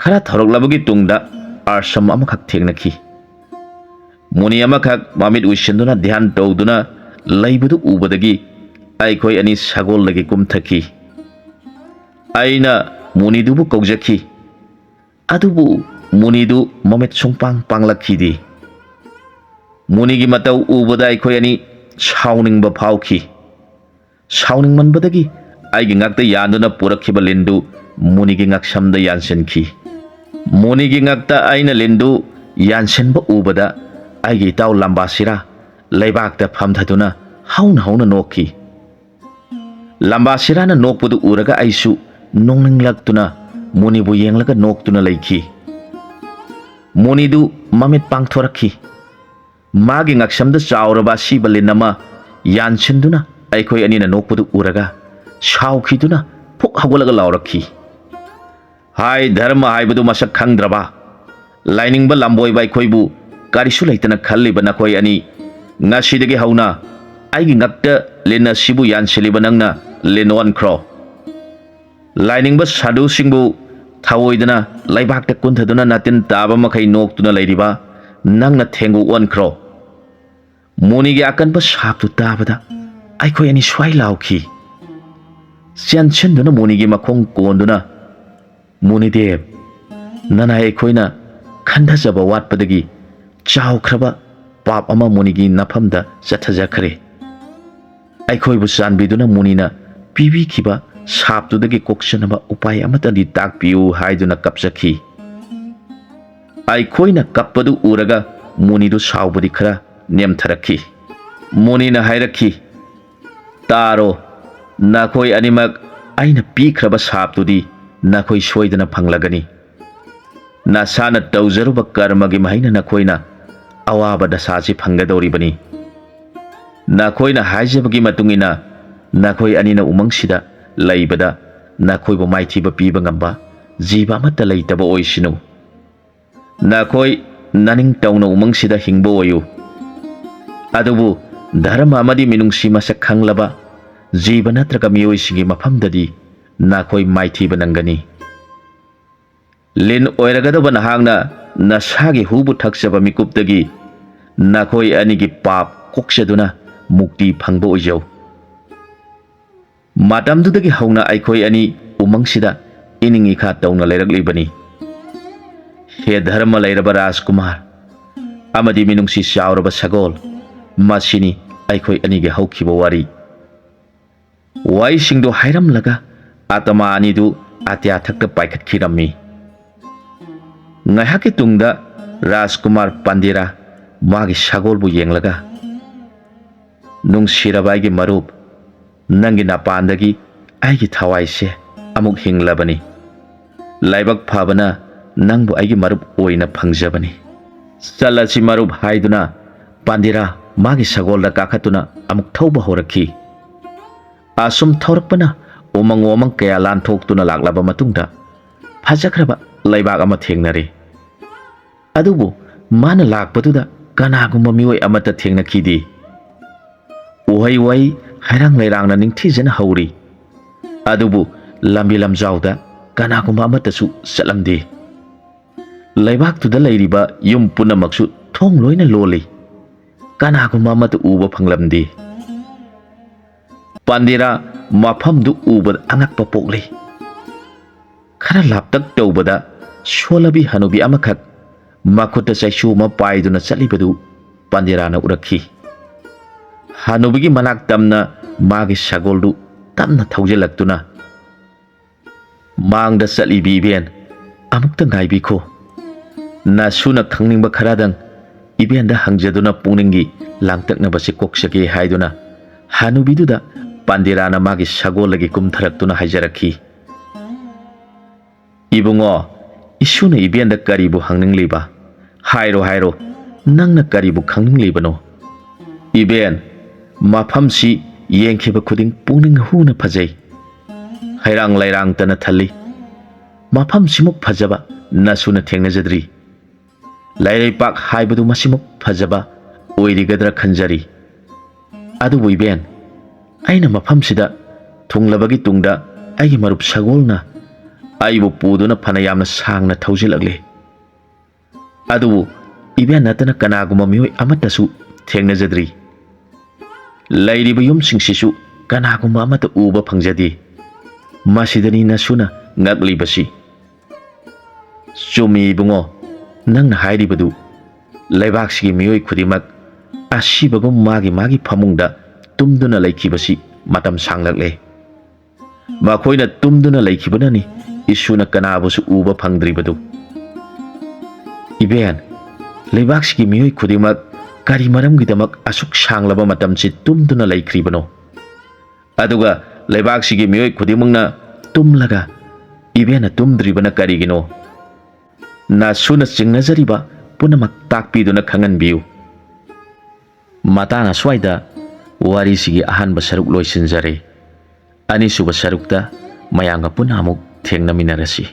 ꯈꯔ ꯊꯧꯔꯛꯂꯕꯒꯤ ꯇꯨꯡꯗ ꯑꯥꯁ꯭ꯔꯝ ꯑꯃꯈꯛ ꯊꯦꯡꯅꯈꯤ꯫ ꯃꯨꯅꯤ ꯑꯃꯈꯛ ꯃꯃꯤꯠ ꯎꯏꯁꯤꯟꯗꯨꯅ ꯙ꯭ꯌꯥꯟ ꯇꯧꯗꯨꯅ ꯂꯩꯕꯗꯨ ꯎꯕꯗꯒꯤ ꯑꯩꯈꯣꯏ ꯑꯅꯤ ꯁꯒꯣꯜꯗꯒꯤ ꯀꯨꯝꯊꯈꯤ꯫ ꯑꯩꯅ ꯃꯨꯅꯤꯗꯨꯕꯨ ꯀꯧꯖꯈꯤ꯫ ꯑꯗꯨꯕꯨ ꯃꯨꯅꯤꯗꯨ ꯃꯃꯤꯠ ꯁꯨꯡꯄꯥꯡ ꯄꯥꯡꯂꯛꯈꯤꯗꯦ꯫ ꯃꯨꯅꯤꯒꯤ ꯃꯇꯧ ꯎꯕꯗ ꯑꯩꯈꯣꯏ ꯑꯅꯤ ꯁꯥꯎꯅꯤꯡꯕ ꯐꯥꯎꯈꯤ꯫ ꯁꯥꯎꯅꯤꯡꯃꯟꯕꯗꯒꯤ ꯑꯩꯒꯤ ꯉꯛꯇ ꯌꯥꯟꯗꯨꯅ ꯄꯨꯔꯛꯈꯤꯕ ꯂꯤꯟꯗꯨ ꯃꯨꯅꯤꯒꯤ ꯉꯛꯁꯝꯗ ꯌꯥꯟꯁꯤꯟꯈꯤ꯫ ꯃꯨꯅꯤꯒꯤ ꯉꯛꯇ ꯑꯩꯅ ꯂꯤꯟꯗꯨ ꯌꯥꯟꯁꯤꯟꯕ ꯎꯕꯗ ꯑꯩꯒꯤ ꯏꯇꯥꯎ ꯂꯝꯕꯥꯁꯤꯔꯥ ꯂꯩꯕꯥꯛꯇ ꯐꯝꯊꯗꯨꯅ ꯍꯧꯅ ꯍꯧꯅ ꯅꯣꯛꯈꯤ꯫ ꯂꯝꯕꯥꯁꯤꯔꯥꯅ ꯅꯣꯛꯄꯗꯨ ꯎꯔꯒ ꯑꯩꯁꯨ ꯅꯣꯛꯅꯤꯡꯂꯛꯇꯨꯅ ꯃꯨꯅꯤꯕꯨ ꯌꯦꯡꯂꯒ ꯅꯣꯛꯇꯨꯅ ꯂꯩꯈꯤ꯫ ꯃꯨꯅꯤꯗꯨ ꯃꯃꯤꯠ ꯄꯥꯡꯊꯣꯔꯛꯈꯤ꯫ ꯃꯥꯒꯤ ꯉꯛꯁꯝꯗ ꯆꯥꯎꯔꯕ ꯑꯁꯤꯕ ꯂꯤꯟ ꯑꯃ ꯌꯥꯟꯁꯤꯟꯗꯨꯅ ꯑꯩꯈꯣꯏ ꯑꯅꯤꯅ ꯅꯣꯛꯄꯗꯨ ꯎꯔꯒ ꯁꯥꯎꯈꯤꯗꯨꯅ ꯐꯨꯛ ꯍꯧꯒꯠꯂꯒ ꯂꯥꯎꯔꯛꯈꯤ, "ꯍꯥꯏ ꯙꯔꯃ ꯍꯥꯏꯕꯗꯨ ꯃꯁꯛ ꯈꯪꯗ꯭ꯔꯕ, ꯂꯥꯏꯅꯤꯡꯕ ꯂꯝꯕꯣꯏꯕ ꯑꯩꯈꯣꯏꯕꯨ ꯀꯔꯤꯁꯨ ꯂꯩꯇꯅ ꯈꯜꯂꯤꯕ ꯅꯈꯣꯏ ꯑꯅꯤ, ꯉꯁꯤꯗꯒꯤ ꯍꯧꯅ ꯑꯩꯒꯤ ꯉꯛꯇ ꯂꯤꯟ ꯑꯁꯤꯕꯨ ꯌꯥꯟꯁꯤꯜꯂꯤꯕ ꯅꯪꯅ ꯂꯤꯟ ꯑꯣꯟꯈ꯭ꯔꯣ꯫ ꯂꯥꯏꯅꯤꯡꯕ ꯁꯥꯗꯨꯁꯤꯡꯕꯨ ꯊꯑꯣꯏꯗꯅ ꯂꯩꯕꯥꯛꯇ ꯀꯨꯟꯊꯗꯨꯅ ꯅꯥꯇꯤꯟ ꯇꯥꯕ ꯃꯈꯩ ꯅꯣꯛꯇꯨꯅ ꯂꯩꯔꯤꯕ ꯅꯪꯅ ꯊꯦꯡꯒꯨ ꯑꯣꯟꯈ꯭ꯔꯣ꯫" ꯃꯨꯅꯤꯒꯤ ꯑꯀꯟꯕ ꯁꯥꯞꯇꯨ ꯇꯥꯕꯗ ꯑꯩꯈꯣꯏ ꯑꯅꯤ ꯁ꯭ꯋꯥꯏ ꯂꯥꯎꯈꯤ꯫ ꯆꯦꯟꯁꯤꯟꯗꯨꯅ ꯃꯨꯅꯤꯒꯤ ꯃꯈꯣꯡ ꯀꯣꯟꯗꯨꯅ, "ꯃꯨꯅꯤꯗꯦꯕ, ꯅꯅꯥꯏ ꯑꯩꯈꯣꯏꯅ ꯈꯟꯊꯖꯕ ꯋꯥꯠꯄꯗꯒꯤ ꯆꯥꯎꯈ꯭ꯔꯕ ꯄꯥꯞ ꯑꯃ ꯃꯨꯅꯤꯒꯤ ꯅꯐꯝꯗ ꯆꯠꯊꯖꯈ꯭ꯔꯦ꯫ ꯑꯩꯈꯣꯏꯕꯨ ꯆꯥꯟꯕꯤꯗꯨꯅ ꯃꯨꯅꯤꯅ ꯄꯤꯕꯤꯈꯤꯕ ꯁꯥꯞꯇꯨꯗꯒꯤ ꯀꯣꯛꯆꯅꯕ ꯎꯄꯥꯏ ꯑꯃꯇꯗꯤ ꯇꯥꯛꯄꯤꯌꯨ" ꯍꯥꯏꯗꯨꯅ ꯀꯞꯆꯈꯤ꯫ ꯑꯩꯈꯣꯏꯅ ꯀꯞꯄꯗꯨ ꯎꯔꯒ ꯃꯨꯅꯤꯗꯨ ꯁꯥꯎꯕꯗꯤ ꯈꯔ ꯅꯦꯝꯊꯔꯛꯈꯤ꯫ ꯃꯨꯅꯤꯅ ꯍꯥꯏꯔꯛꯈꯤ, "ꯇꯥꯔꯣ, ꯅꯈꯣꯏ ꯑꯅꯤꯃꯛ ꯑꯩꯅ ꯄꯤꯈ꯭ꯔꯕ ꯁꯥꯞꯇꯨꯗꯤ ꯅꯈꯣꯏ ꯁꯣꯏꯗꯅ ꯐꯪꯂꯒꯅꯤ꯫ ꯅꯁꯥꯅ ꯇꯧꯖꯔꯨꯕ ꯀꯔꯃꯒꯤ ꯃꯍꯩꯅ ꯅꯈꯣꯏꯅ ꯑꯋꯥꯕ ꯗꯁꯥꯁꯤ ꯐꯪꯒꯗꯧꯔꯤꯕꯅꯤ꯫ ꯅꯈꯣꯏꯅ ꯍꯥꯏꯖꯕꯒꯤ ꯃꯇꯨꯡ ꯏꯟꯅ ꯅꯈꯣꯏ ꯑꯅꯤꯅ ꯎꯃꯪꯁꯤꯗ ꯂꯩꯕꯗ ꯅꯈꯣꯏꯕꯨ ꯃꯥꯏꯊꯤꯕ ꯄꯤꯕ ꯉꯝꯕ ꯖꯤꯕ ꯑꯃꯠꯇ ꯂꯩꯇꯕ ꯑꯣꯏꯁꯅꯨ꯫ ꯅꯈꯣꯏ ꯅꯅꯤꯡꯇꯧꯅ ꯎꯃꯪꯁꯤꯗ ꯍꯤꯡꯕ ꯑꯣꯏꯌꯨ꯫ ꯑꯗꯨꯕꯨ ꯙꯔꯃ ꯑꯃꯗꯤ ꯃꯤꯅꯨꯡꯁꯤ ꯃꯁꯛ ꯈꯪꯂꯕ ꯖꯤꯕ ꯅꯠꯇ꯭ꯔꯒ ꯃꯤꯑꯣꯏꯁꯤꯡꯒꯤ ꯃꯐꯝꯗꯗꯤ ꯅꯈꯣꯏ ꯃꯥꯏꯊꯤꯕ ꯅꯪꯒꯅꯤ꯫ ꯂꯤꯟ ꯑꯣꯏꯔꯒꯗꯕ ꯅꯍꯥꯛꯅ ꯅꯁꯥꯒꯤ ꯍꯨꯕꯨ ꯊꯛꯆꯕ ꯃꯤꯀꯨꯞꯇꯒꯤ ꯅꯈꯣꯏ ꯑꯅꯤꯒꯤ ꯄꯥꯞ ꯀꯣꯛꯆꯗꯨꯅ ꯃꯨꯛꯇꯤ ꯐꯪꯕ ꯑꯣꯏꯖꯧ꯫" ꯃꯇꯝꯗꯨꯗꯒꯤ ꯍꯧꯅ ꯑꯩꯈꯣꯏ ꯑꯅꯤ ꯎꯃꯪꯁꯤꯗ ꯏꯅꯤꯡ ꯏꯈꯥ ꯇꯧꯅ ꯂꯩꯔꯛꯂꯤꯕꯅꯤ꯫ ꯍꯦ ꯙꯔꯃ ꯂꯩꯔꯕ ꯔꯥꯖꯀꯨꯃꯥꯔ ꯑꯃꯗꯤ ꯃꯤꯅꯨꯡꯁꯤ ꯆꯥꯎꯔꯕ ꯁꯒꯣꯜ, ꯃꯁꯤꯅꯤ ꯑꯩꯈꯣꯏ ꯑꯅꯤꯒꯤ ꯍꯧꯈꯤꯕ ꯋꯥꯔꯤ꯫ ꯋꯥꯍꯩꯁꯤꯡꯗꯨ ꯍꯥꯏꯔꯝꯂꯒ ꯑꯇꯃꯥ ꯑꯅꯤꯗꯨ ꯑꯇꯤꯌꯥ ꯊꯛꯇ ꯄꯥꯏꯈꯠꯈꯤꯔꯝꯃꯤ꯫ ꯉꯥꯏꯍꯥꯛꯀꯤ ꯇꯨꯡꯗ ꯔꯥꯖꯀꯨꯃꯥꯔ ꯄꯥꯟꯗꯤꯔꯥ ꯃꯥꯒꯤ ꯁꯒꯣꯜꯕꯨ ꯌꯦꯡꯂꯒ, "ꯅꯨꯡꯁꯤꯔꯕ ꯑꯩꯒꯤ ꯃꯔꯨꯞ, ꯅꯪꯒꯤ ꯅꯄꯥꯟꯗꯒꯤ ꯑꯩꯒꯤ ꯊꯋꯥꯏꯁꯦ ꯑꯃꯨꯛ ꯍꯤꯡꯂꯕꯅꯤ꯫ ꯂꯥꯏꯕꯛ ꯐꯕꯅ ꯅꯪꯕꯨ ꯑꯩꯒꯤ ꯃꯔꯨꯞ ꯑꯣꯏꯅ ꯐꯪꯖꯕꯅꯤ꯫ ꯆꯠꯂꯁꯤ ꯃꯔꯨꯞ" ꯍꯥꯏꯗꯨꯅ ꯄꯥꯟꯗꯤꯔꯥ ꯃꯥꯒꯤ ꯁꯒꯣꯜꯗ ꯀꯥꯈꯠꯇꯨꯅ ꯑꯃꯨꯛ ꯊꯧꯕ ꯍꯧꯔꯛꯈꯤ꯫ ꯑꯁꯨꯝ ꯊꯧꯔꯛꯄꯅ ꯎꯃꯪ ꯋꯥꯃꯪ ꯀꯌꯥ ꯂꯥꯟꯊꯣꯛꯇꯨꯅ ꯂꯥꯛꯂꯕ ꯃꯇꯨꯡꯗ ꯐꯖꯈ꯭ꯔꯕ ꯂꯩꯕꯥꯛ ꯑꯃ ꯊꯦꯡꯅꯔꯦ꯫ ꯑꯗꯨꯕꯨ ꯃꯥꯅ ꯂꯥꯛꯄꯗꯨꯗ ꯀꯅꯥꯒꯨꯝꯕ ꯃꯤꯑꯣꯏ ꯑꯃꯠꯇ ꯊꯦꯡꯅꯈꯤꯗꯦ꯫ ꯎꯍꯩ ꯋꯥꯍꯩ ꯍꯩꯔꯥꯡ ꯂꯩꯔꯥꯡꯅ ꯅꯤꯡꯊꯤꯖꯅ ꯍꯧꯔꯤ꯫ ꯑꯗꯨꯕꯨ ꯂꯝꯕꯤ ꯂꯝꯖꯥꯎꯗ ꯀꯅꯥꯒꯨꯝꯕ ꯑꯃꯠꯇꯁꯨ ꯆꯠꯂꯝꯗꯦ꯫ ꯂꯩꯕꯥꯛꯇꯨꯗ ꯂꯩꯔꯤꯕ ꯌꯨꯝ ꯄꯨꯝꯅꯃꯛꯁꯨ ꯊꯣꯡ ꯂꯣꯏꯅ ꯂꯣꯜꯂꯤ꯫ ꯀꯅꯥꯒꯨꯝꯕ ꯑꯃꯠꯇ ꯎꯕ ꯐꯪꯂꯝꯗꯦ꯫ ꯄꯥꯟꯗꯤꯔꯥ ꯃꯐꯝꯗꯨ ꯎꯕꯗ ꯑꯉꯛꯄ ꯄꯣꯛꯂꯤ꯫ ꯈꯔ ꯂꯥꯞꯇꯛ ꯇꯧꯕꯗ ꯁꯣꯜꯂꯕꯤ ꯍꯅꯨꯕꯤ ꯑꯃꯈꯛ ꯃꯈꯨꯠꯇ ꯆꯩꯁꯨ ꯑꯃ ꯄꯥꯏꯗꯨꯅ ꯆꯠꯂꯤꯕꯗꯨ ꯄꯥꯟꯗꯤꯔꯥꯅ ꯎꯔꯛꯈꯤ꯫ ꯍꯅꯨꯕꯤꯒꯤ ꯃꯅꯥꯛ ꯇꯝꯅ ꯃꯥꯒꯤ ꯁꯒꯣꯜꯗꯨ ꯇꯞꯅ ꯊꯧꯖꯤꯜꯂꯛꯇꯨꯅ, "ꯃꯥꯡꯗ ꯆꯠꯂꯤꯕꯤ ꯏꯕꯦꯟ, ꯑꯃꯨꯛꯇ ꯉꯥꯏꯕꯤꯈꯣ꯫ ꯅꯁꯨꯅ ꯈꯪꯅꯤꯡꯕ ꯈꯔꯗꯪ ꯏꯕꯦꯟꯗ ꯍꯪꯖꯗꯨꯅ ꯄꯨꯛꯅꯤꯡꯒꯤ ꯂꯥꯡꯇꯛꯅꯕꯁꯤ ꯀꯣꯛꯆꯒꯦ" ꯍꯥꯏꯗꯨꯅ ꯍꯅꯨꯕꯤꯗꯨꯗ ꯄꯥꯟꯗꯤꯔꯥꯅ ꯃꯥꯒꯤ ꯁꯒꯣꯜꯗꯒꯤ ꯀꯨꯝꯊꯔꯛꯇꯨꯅ ꯍꯥꯏꯖꯔꯛꯈꯤ꯫ "ꯏꯕꯨꯡꯉꯣ, ꯏꯁꯨꯅ ꯏꯕꯦꯟꯗ ꯀꯔꯤꯕꯨ ꯍꯪꯅꯤꯡꯂꯤꯕ? ꯍꯥꯏꯔꯣ, ꯍꯥꯏꯔꯣ, ꯅꯪꯅ ꯀꯔꯤꯕꯨ ꯈꯪꯅꯤꯡꯂꯤꯕꯅꯣ?" "ꯏꯕꯦꯟ, ꯃꯐꯝꯁꯤ ꯌꯦꯡꯈꯤꯕ ꯈꯨꯗꯤꯡ ꯄꯨꯛꯅꯤꯡ ꯍꯨꯅ ꯐꯖꯩ꯫ ꯍꯩꯔꯥꯡ ꯂꯩꯔꯥꯡꯇꯅ ꯊꯜꯂꯤ꯫ ꯃꯐꯝꯁꯤꯃꯨꯛ ꯐꯖꯕ ꯅꯁꯨꯅ ꯊꯦꯡꯅꯖꯗ꯭ꯔꯤ꯫ ꯂꯩꯔꯩꯄꯥꯛ ꯍꯥꯏꯕꯗꯨ ꯃꯁꯤꯃꯨꯛ ꯐꯖꯕ ꯑꯣꯏꯔꯤꯒꯗ꯭ꯔꯥ ꯈꯟꯖꯔꯤ꯫ ꯑꯗꯨꯕꯨ ꯏꯕꯦꯟ, ꯑꯩꯅ ꯃꯐꯝꯁꯤꯗ ꯊꯨꯡꯂꯕꯒꯤ ꯇꯨꯡꯗ ꯑꯩꯒꯤ ꯃꯔꯨꯞ ꯁꯒꯣꯜꯅ ꯑꯩꯕꯨ ꯄꯨꯗꯨꯅ ꯐꯅ ꯌꯥꯝꯅ ꯁꯥꯡꯅ ꯊꯧꯖꯤꯜꯂꯛꯂꯦ꯫ ꯑꯗꯨꯕꯨ ꯏꯕꯦꯟ ꯅꯠꯇꯅ ꯀꯅꯥꯒꯨꯝꯕ ꯃꯤꯑꯣꯏ ꯑꯃꯠꯇꯁꯨ ꯊꯦꯡꯅꯖꯗ꯭ꯔꯤ꯫ ꯂꯩꯔꯤꯕ ꯌꯨꯝꯁꯤꯡꯁꯤꯁꯨ ꯀꯅꯥꯒꯨꯝꯕ ꯑꯃꯠꯇ ꯎꯕ ꯐꯪꯖꯗꯦ꯫ ꯃꯁꯤꯗꯅꯤ ꯅꯁꯨꯅ ꯉꯛꯂꯤꯕꯁꯤ꯫" "ꯆꯨꯝꯃꯤ ꯏꯕꯨꯡꯉꯣ, ꯅꯪꯅ ꯍꯥꯏꯔꯤꯕꯗꯨ꯫ ꯂꯩꯕꯥꯛꯁꯤꯒꯤ ꯃꯤꯑꯣꯏ ꯈꯨꯗꯤꯡꯃꯛ ꯑꯁꯤꯕꯒꯨꯝ ꯃꯥꯒꯤ ꯃꯥꯒꯤ ꯐꯃꯨꯡꯗ ꯇꯨꯝꯗꯨꯅ ꯂꯩꯈꯤꯕꯁꯤ ꯃꯇꯝ ꯁꯥꯡꯂꯛꯂꯦ꯫ ꯃꯈꯣꯏꯅ ꯇꯨꯝꯗꯨꯅ ꯂꯩꯈꯤꯕꯅꯅꯤ ꯏꯁꯨꯅ ꯀꯅꯥꯕꯨꯁꯨ ꯎꯕ ꯐꯪꯗ꯭ꯔꯤꯕꯗꯨ꯫ ꯏꯕꯦꯟ, ꯂꯩꯕꯥꯛꯁꯤꯒꯤ ꯃꯤꯑꯣꯏ ꯈꯨꯗꯤꯡꯃꯛ ꯀꯔꯤ ꯃꯔꯝꯒꯤꯗꯃꯛ ꯑꯁꯨꯛ ꯁꯥꯡꯂꯕ ꯃꯇꯝꯁꯤ ꯇꯨꯝꯗꯨꯅ ꯂꯩꯈ꯭ꯔꯤꯕꯅꯣ? ꯑꯗꯨꯒ ꯂꯩꯕꯥꯛꯁꯤꯒꯤ ꯃꯤꯑꯣꯏ ꯈꯨꯗꯤꯡꯃꯛꯅ ꯇꯨꯝꯂꯒ ꯏꯕꯦꯟꯅ ꯇꯨꯝꯗ꯭ꯔꯤꯕꯅ ꯀꯔꯤꯒꯤꯅꯣ? ꯅꯁꯨꯅ ꯆꯤꯡꯅꯖꯔꯤꯕ ꯄꯨꯝꯅꯃꯛ ꯇꯥꯛꯄꯤꯗꯨꯅ ꯈꯪꯍꯟꯕꯤꯌꯨ꯫ ꯃꯇꯥꯡ ꯑꯁ꯭ꯋꯥꯏꯗ ꯋꯥꯔꯤꯁꯤꯒꯤ ꯑꯍꯥꯟꯕ ꯁꯔꯨꯛ ꯂꯣꯏꯁꯤꯟꯖꯔꯦ꯫ ꯑꯅꯤꯁꯨꯕ ꯁꯔꯨꯛꯇ ꯃꯌꯥꯝꯒ ꯄꯨꯟꯅ ꯑꯃꯨꯛ ꯊꯦꯡꯅꯃꯤꯟꯅꯔꯁꯤ꯫